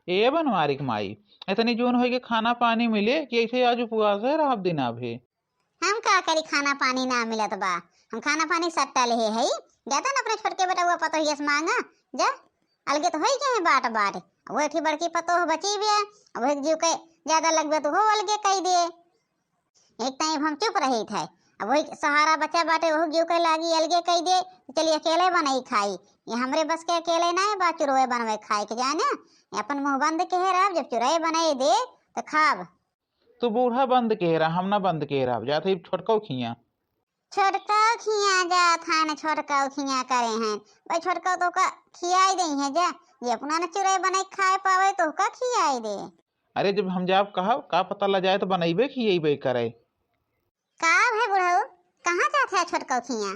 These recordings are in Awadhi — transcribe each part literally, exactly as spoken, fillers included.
ए बनवारी के माई, इतनी जून होई के खाना पानी मिले कि ऐसे आज उपवास है रहब दिन अभी। हम का करी, खाना पानी ना मिलत बा। हम खाना पानी सट्टा लेहे हई। जा तनी अपने छोटके बेटउआ पतोहिया से मांगा। जा, अलगे तो होई गए हैं बाट बाट। वो एक ही बड़की पतोह बची भी है, वो एक जीव के ज्यादा लगबे तो हो अलगे कई दे। एक टाइम हम चुप रही थे, अब वही सहारा बचा बाटे, वहू जीव के लागी अलगे कई दे। चलिए अकेले बनाई खाई, ये हमरे बस के अकेले ना बा चुरवे बनवे खाए के जाने। ये अपन मुंह बंद के है रहब, जब चुरवे बनाई दे तो खाब। तू बूढ़ा बंद के रहा, हम ना बंद के रहा, जात ही छोटकौ खिया। छोटकौ खिया जात है न, छोटकौ खिया करे हैं। भाई छोटकौ तो का खियाई दे है जा, ये अपना न चुरई बनाई खाए पावे तो का खियाई दे। अरे जब हम जाब कहब, का पता ला जाए तो बनैबे खियैबे करे। का भे बुढ़ऊ, कहाँ जात है छोटकौ खिया?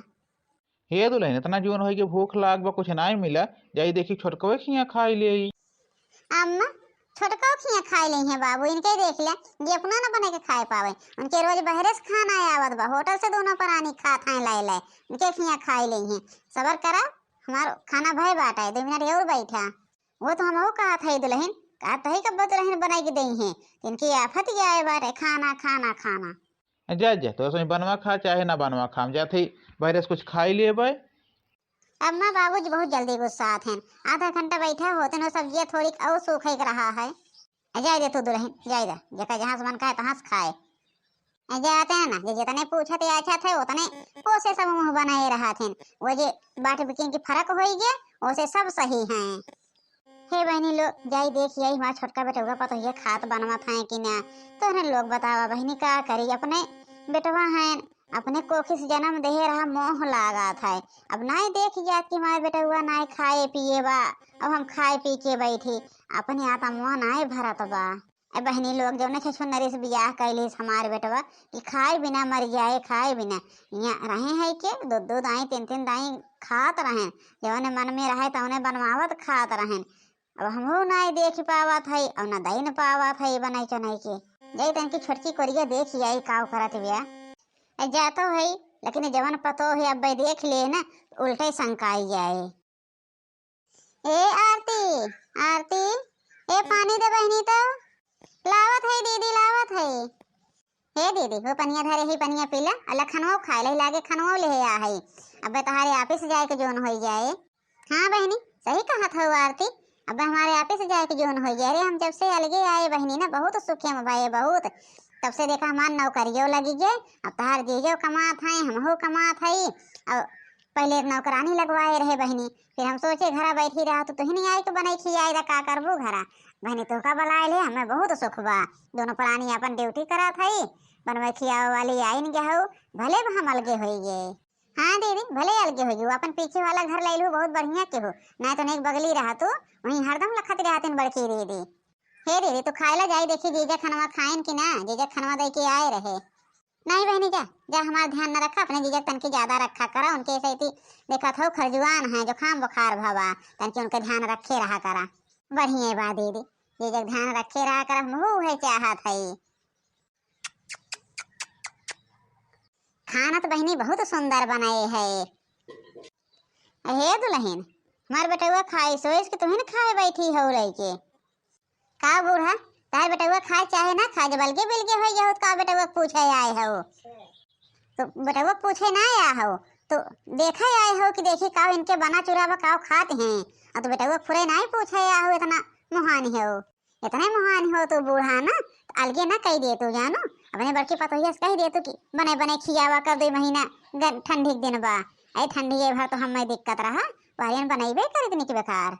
हे दुल्हन, इतना जून होई के भूख लाग बा, कुछ नाई मिला, जाई देखी छोटकवे खिया खाई ले आई। अम्मा, छोटकौ खिया खाई ले हैं बाबू, इनके देख ले, ये अपना न बने के खाए पावे। उनके रोज बहरे से खाना आवत बा, होटल से दोनों परानी खात हैं लाई लाई, इनके खिया खाई ले हैं। सबर करा, हमार खाना भय बाटा है, दो मिनट और बैठा। वो तो हमहू कहत है दुल्हन, कहत है कब दुल्हन बनाई के देई हैं, इनकी आफत ही आए बाटे खाना खाना खाना। जा, जा, तो असों बनवा खा, चाहे ना बनवा खा, हम जात ही, बहरे से कुछ खाई लेबै। अम्मा, बाबूजी बहुत जल्दी गुस्सात हैं। आधा घंटा बैठा होते न, सब्जियाँ थोड़ी और सूखे के रहा है। जाए दे तू दुल्हन, जाए दे, जेका जहाँ से मन खाए, तहाँ से खाए। जाते हैं ना, जे जितने पूछत या अच्छा थे, उतने ओसे सब मुँह बनाए रहा थे। वो जे बाट बिकिन की फर्क होई गया, ओसे सब सही हैं। हे बहिनी लोग, जाई देखिए हमार छोटका बेटउआ पतोहिया खात बनवत हैं कि ना। तोहरे लोग बतावा बहिनी, का करी, अपने बेटवा हैं, अपने कोखी से जन्म देहे रहा, मोह लागत है। अब नाई देखी जात कि हमार बेटउआ नाई खाए पिए बा, अब हम खाए पी के बैठी, अपने आत्मा नाई भरत बा। ए बहिनी लोग, जौने छछुन्नरी से बियाह कैलिस हमार बेटवा कि खाए बिना मर जाए, खाए बिना। यहाँ रहे हैं के दो दो दाई, तीन तीन दाई खात रहें, जौने मन में रहे तौने बनवावत खात रहें। अब हमहू नाई देख पावत है और ना दैन पावत है बनाई चनाई के। जाई तनकी छोटकी कोरिया देखी आई काव करत बिया। ए जातो है, लेकिन जवन पतो है अब देख ले ना, उल्टे शंकाई जाए। ए आरती, आरती, ए पानी दे बहिनी तो। लावत है दीदी, लावत है। हे दीदी, वो पनिया धरे ही, पनिया पीला, अल्ला खनवा खाए ले लागे, खनवा ले आ है। अब तहारे ऑफिस जाए के जोन होई जाए। हाँ बहिनी, सही कहत हो आरती, अब हमारे ऑफिस जाए के जोन होई जाए। अरे हम जब से अलगे आए बहिनी ना, बहुत सुखे में भाई, बहुत। तब से देखा हमार नौकरियो लगी गए, अब तहार जीजो कमात है, हमहू कमात है। और पहले एक नौकरानी लगवाए रहे बहिनी, फिर हम सोचे घरा बैठी रहा तो तुहिन आई के बनाई खियाई दा, का करबू घरा। बहिनी तोहका बुलाए ले, हमें बहुत सुख बा। दोनों प्राणी अपन ड्यूटी करत हई, बनवे खियावे वाली आइन गए हो, भले हम अलगे होई गए। हाँ दीदी, भले अलगे होई गए, अपन पीछे वाला घर ले लू, बहुत बढ़िया के हो, ना तो एक बगली रहा तू, वहीं हरदम लखत रहतिन बड़की दीदी। हे दीदी, तू खाए ला जाई, देखी जीजा खनवा खाइन कि ना, जीजा खनवा दे के आए रहे। नहीं बहिनी, जा, जा, हमार ध्यान न रखा, अपने जीजा तनकी ज्यादा रखा करा, उनके ऐसे इतनी देखत हो खरजुआन है, जुकाम बुखार भवा, तनकी उनके ध्यान रखे रहा करा। बढ़िया बा दीदी, जीजा ध्यान रखे रहा करा, हमहू है चाहत है। खाना तो बहिनी बहुत सुंदर बनाए है। हे दुल्हन, हमार बेटवा खाए सोच के तुहिन खाए बैठी हो रही के। का बूढ़ा, तार बेटवा खाए चाहे ना खाए, जब अलगे बिलगे होई गए हो, तो का बेटवा के पूछे आए हो? तो बेटवा के पूछे ना आया हो, तो देखे आए हो कि देखी का इनके बना चुरा बा, का खात हैं। और तो बेटवा के फुरे ना ही पूछे आए हो, इतना मुहानी हो, इतने मुहानी हो तू बूढ़ा ना, तो अलगे ना कह दे तू जानो, अपने बड़की पतोहिया से कह दे तू कि बने बने खियावा कर दो महीना, गर-, ठंडी के दिन बा, ऐ ठंडी ये भर तो हमें दिक्कत रहा, पहले बनैबे कर इतनी की बेकार।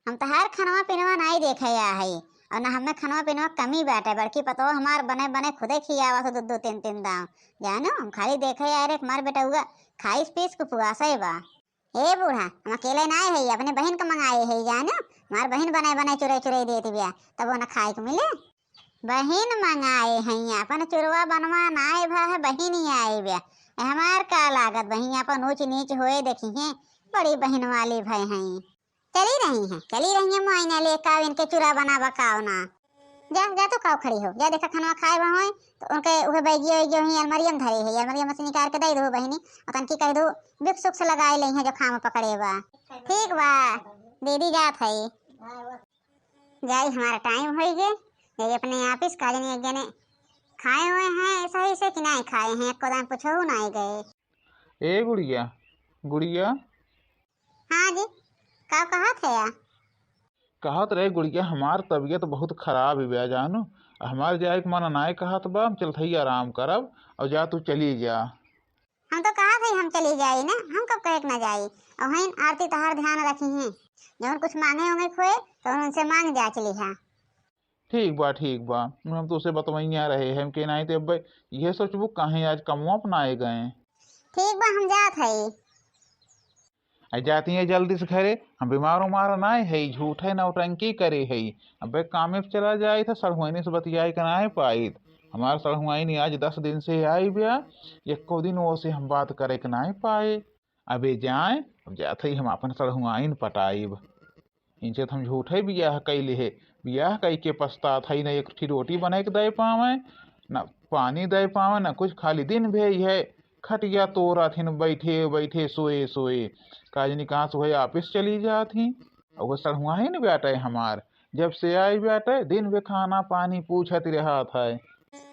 हम तहार खनवा पिनवा नाई देखे आ हई, और ना हमें खनवा पिनवा कमी बाटे। बड़की पतोह हमार बने बने खुदे खियावत हो दो दो तीन तीन दाव। जानो, हम खाली देखे आ रे, हमार बेटउआ खाइस पीस के उपवासे बा। ए बूढ़ा, हम अकेले नाई हई, अपने बहिन के मंगाए हई, जानो, हमार बहिन बने बने चुरे चुरे देत बिया, तब वो ना खाए के मिले। बहिन मंगाए हई, अपन चुरवा बनवा नाई भा है, बहिन ही आए बिया। ए, हमार का लागत, बहिन अपन ऊंच नीच होए देखी हैं, बड़ी बहिन वाली भय हई। चली रही हैं, चली रही हैं मोइना ले, काव इनके चूरा बनावा काव ना। जा, जा तू काव खड़ी हो, जा देखा खनवा खाए बा होए, तो उनके उहे बैगिया वैगिया वहीं अलमारिया में धरे है, अलमारिया में से निकाल के दे दो बहिनी, और तनकी कह दो बिक सुख से लगाए ले हैं जुकाम पकड़े बा। ठीक बा, दीदी जात है। जाई, हमारा टाइम होई गे। जाई अपने ऑफिस का, जनी एक जने खाए हुए हैं सही से कि नाहीं खाए हैं, एको दान पूछहु नाहीं गए। ए गुड़िया, गुड़िया। हाँ जी, का कहत है या? कहत रहे गुड़िया, हमार तबीयत बहुत खराब बा जानू, हमार जाए के मन नाहीं कहत बा, हम चलत हई आराम करब, और जा तू चली जा। हम तो कहत हई हम चली जाई ना, हम कब कहे के ना जाई। और वहीं आरती तहार ध्यान रखिहैं, जौन कुछ मांगे होंगे खोए तो उनसे मांग जा चली हा। ठीक बा, ठीक बा, हम तोसे बतवैया रहे हैं कि नाहीं तो अब यह सोचबू काहे आज कमवा अपनाए गए। ठीक बा, हम जात हई। आ जाती है जल्दी से घरे, हम बीमार उमार नाहीं है, झूठे नौटंकी करे है। अबे कामे पे चला जाई था, सड़हुआइनी से बतियाए के नाहीं पाइत। हमार सड़हुआइनी आज दस दिन से आई बिया, एको दिन वो से हम बात करे के नाहीं पाए। अबे जाए, अब जात हई हम अपन सड़हुआइन पटाइब। इनसे तो हम झूठे बियाह कैले है, बियाह कई के पछतात हई, न एक ठी रोटी बने के दे पावे, न पानी दे पावे, न कुछ, खाली दिन भे है खटिया तोरत हिन, बैठे बैठे सोए सोए। का जनी कहाँ से वही ऑफिस चली जात ही। और वो सड़हुआइन बाटे हमार, जब से आई बाटे दिन भे खाना पानी पूछत रहत है।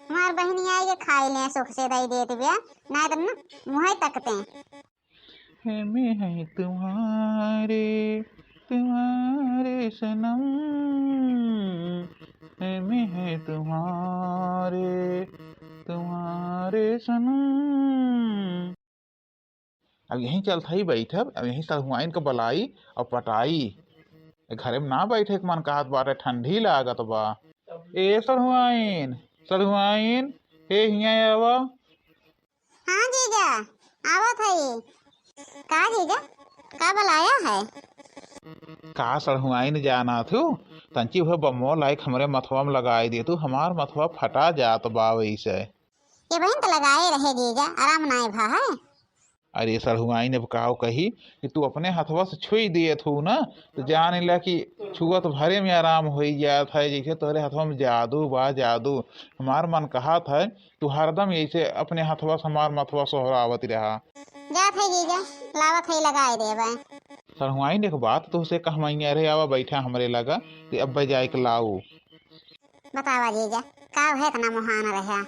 हमार बहिनी आई के खाई ले, सुख से दई देत बिया, नाहीं तो न मुँहे तकते। है में है तुम्हारे, तुम्हारे सनम, है में है तुम्हारे, तुम्हारे सनम। अब यहीं चलत हई बैठब, अब यहीं सड़हुआइन के बलाई और पटाई। ए घरे में ना बैठे के मन कहत बाटे, ठंडी लागत बा। ए सड़हुआइन, सड़हुआइन, ए हियाँ आवा। हाँ जीजा, आवत हई। का जीजा, का बलाया है? का सड़हुआइन जाना थू, तंची वह बमो लाइक हमरे मथवा में लगाई दे तू, हमार मथवा फटा जात बा वैसे। ये बहिन तो लगाए रहे जीजा, आराम नाय भा है। अरे सड़हुआइन अब काव कही कि तू अपने हथवा से छुई दिए थू ना, तो जान ला कि छुअत भरे में आराम होई जात है, जैसे तोहरे हथवा में जादू बा जादू। हमार मन कहत है तू हरदम ऐसे अपने हथवा से हमार मथवा सोहरावत रहा। जात है जीजा, लावत है लगाए देबे। सड़हुआइन एक बात तोहसे कहमैया रहे, आवा बैठा हमरे लगा, कि अब्बे जाए के लाऊ। बतावा जीजा, का है इतना मोहान रहा?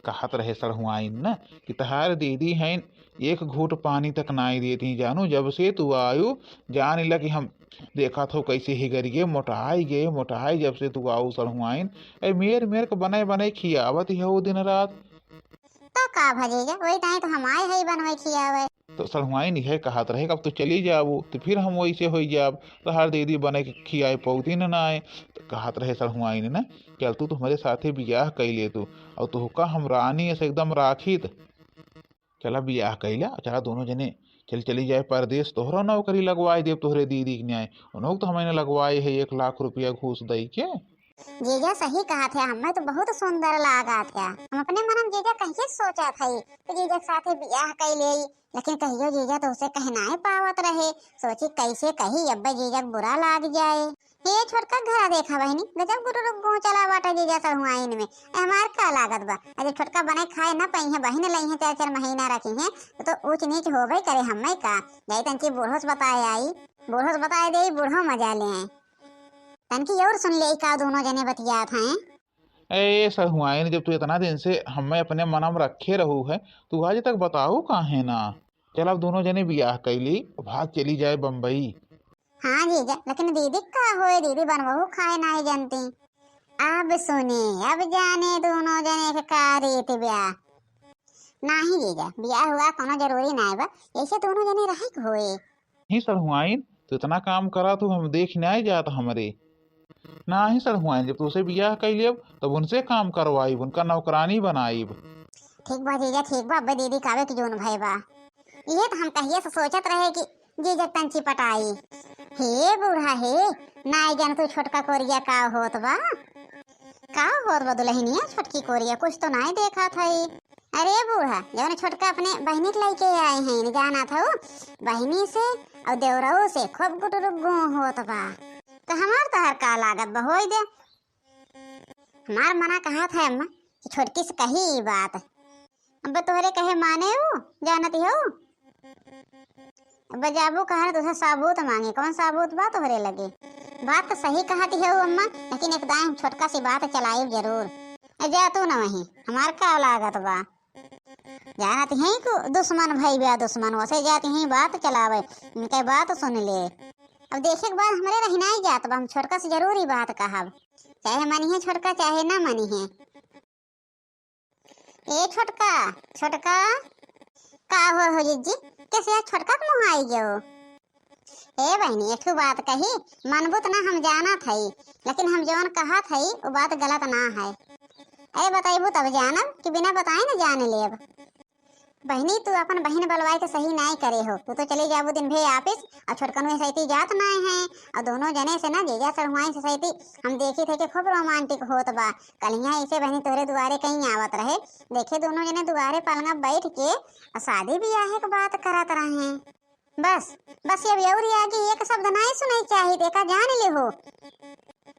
कहत रहे सड़हुआइन न कि तहार दीदी हैं एक घूट पानी तक नाई देती जानू, जब से तू आयु जान ला कि हम देखत हो कैसे हिगरिए मोटाई गए, मोटाई जब से तू आऊ सड़हुआइन। ए मेर मेर के बने बने खियावत ही हो दिन रात। तो का भा जीजा, वही टाइम तो हम आए है बनवे खियावे। तो सड़हुआइन इहे कहत रहे कि अब तू चली जाबू तो फिर हम वैसे होई जाब, तहार दीदी बने के खियाए पौती न ना आए। तो कहत रहे सड़हुआइन न, चल तू तो हमारे साथे बियाह कैले तू, और तोहका हम रानी ऐसे एकदम राखित। चला बियाह कैला, चला दोनों जने चल चली जाए परदेस, तोहरो नौकरी लगवाए देब तोहरे दीदी के न्याय, उन्हों तो हमें लगवाए है एक लाख रुपया घूस दई के। जीजा सही कहत है, हमें तो बहुत सुंदर लागत है। हम अपने मन में जीजा कहिए सोचत हई कि जीजा के साथे बियाह कई लेई, लेकिन कहियो जीजा तो उसे कहनाए पावत रहे। सोची कैसे कही, अब्बे जीजा के बुरा लाग जाए। हे छोटका घरा देखा बहिनी, गजब गुटुरुक गूं चला बाटे जीजा सड़हुआइन में। ए, हमार का लागत बा? अरे छोटका बने खाए न पइहें, बहिन लइहें, चार चार महीना रखिहें, तो, तो ऊंच नीच होबे करे हमें का। जाई तनकी बूढ़ो से बताए आई, बूढ़ो से बताए देई, बूढ़ो मजा लें। तनकी और सुन लेई का दोनों जने बतियात हैं। ए सड़हुआइन, जब तू इतना दिन से हमें अपने मनम रखे रहू है, तू आज तक बताऊ काहे ना? चल अब दोनों जने बियाह कैली, भाग चली जाए बम्बई। हाँ जीजा, लेकिन दीदी का होए, दीदी बनवहू खाए नाई जानती। अब सुने, अब जाने दोनों जने के का रीत ब्याह। नाही जीजा, बियाह हुआ कोनो जरूरी नाय बा, ऐसे दोनों जने रहे के होए। ही सड़हुआइन, तू इतना काम करा तू, हम देख नाय जात हमरे। नाही सड़हुआइन, जब तोसे बियाह कइ लेब, तब उनसे काम करवाइब, उनका नौकरानी बनाइब। ठीक बा जीजा, ठीक बा, अब्बे दीदी कावे की जोन भय बा। इहे त हम कहिए से सोचत रहे कि जीजा तंची पटाई। हे बूढ़ा हे, नाय जान तू छोटका कोरिया का होत बा? का होत बा दुल्हनिया, छोटकी कोरिया, कुछ तो नाय देखत हई। अरे बूढ़ा, जौन छोटका अपने बहिनी के लइके आए हैं, जानत हऊ, बहिनी से और देवरऊ से खूब गुटुरुक गूं होत बा। तो हमार तहर का लागत बा, होई दे। हमार मना कहत है अम्मा कि छोटकी से कही ई बात। अब तोहरे कहे माने ऊ, जानत हऊ। अब जाबू कहर तो उसे सबूत मांगे, कौन सबूत बा तोहरे लगे? बात तो सही कहत हऊ अम्मा, लेकिन एक दाईं हम छोटका सी बात चलाइब जरूर। ए, जा तू ना वहीं, हमार का लागत बा? जानत ही को दुश्मन भई बा दुश्मन, वसे जात ही बात चलावे, इनके बात सुन ले। अब देखे के बाद हमरे रहिनाई जात बा, हम छोटका से जरूर ही बात कहब, चाहे मनिहे छोटका चाहे ना मनिहे। ए छोटका, छोटका, का हो, हो जिज्जी, कैसे आज छोटका के मुँह आई गयो? ए बहिनी, एक ठो बात कही, मनबू त ना हम जानत हई, लेकिन हम जवन कहत हई, वो बात गलत ना है। ए बतैबू तब जानब कि बिना बताए न जान लेब। बहिनी, तू अपन बहिन बलवाई के सही नाई करे हो, तू तो चली जाबू दिन भे ऑफिस, और छोटकनू सैती जात नाई है, और दोनों जने से ना जेजा सड़हुआई से सैती हम देखी थे कि खूब रोमांटिक होत बा। कलिया ऐसे बहिनी तोहरे दुआरे कहीं आवत रहे, देखे दोनों जने दुआरे पलंगा बैठ के और शादी ब्याह के बात करत रहे। बस, बस, ये अउर आगे एक शब्द नाई सुनाई चाहिए, देखा जान ले हो।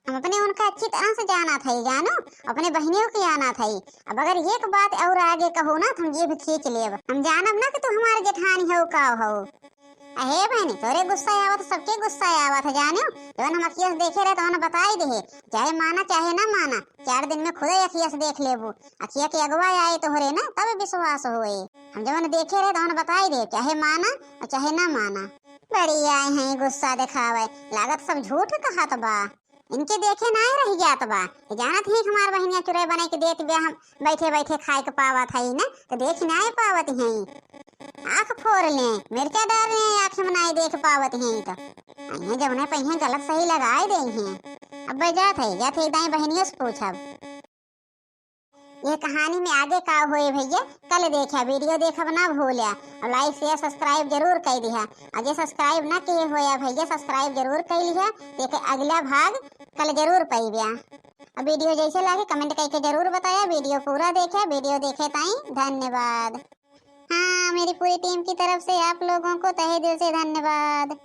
हम अपने उनका अच्छी तरह से जाना था, जानो, अपने बहनियों की आना था। अब अगर एक बात और आगे कहो ना, तो हम जीभ खींच लेब। हम जानब ना कि तू हमारे जेठानी हो, का हो। अहे बहनी, तोरे गुस्सा आवत, सबके गुस्सा आवत है, जानो। जवन हम अखिया से देखे रहे, तवन बताई दे, चाहे माना, चाहे ना माना, चार दिन में खुदे अखिया से देख लेबू। अखिया के अगवा आए तोहरे ना, तब विश्वास होए। हम जवन देखे रहे, तवन बताई दे, चाहे माना और चाहे ना माना। बड़ी आए हैं गुस्सा दिखावे, लागत सब झूठ कहत बा। इनके देखे नाय रह जात बा। ये जानत ही हमार बहिनिया चुरई बनाई के देत बा, हम बैठे बैठे खाए के पावत हई ना, तो देख नाय पावत हैं। आँख फोड़ ले, मिर्चा डाल ले, आँख में नाय देख पावत हैं तो। अइहें जवने पइहें गलत सही लगाए दे हैं। अब जात है, जात है दाई बहिनियों से पूछब। ये कहानी में आगे का होए भैया, कल देखा, वीडियो देखब ना भूल्या। और like, share, subscribe जरूर कर दिहा। और जे subscribe ना किए होया भैया, subscribe जरूर कर लिहा। देखे अगला भाग कल जरूर पइब्या। अब वीडियो जैसे लागे comment करके जरूर बताया। वीडियो पूरा देखा, वीडियो देखे ताई धन्यवाद। हाँ, मेरी पूरी टीम की तरफ से आप लोगों को तहे दिल से धन्यवाद।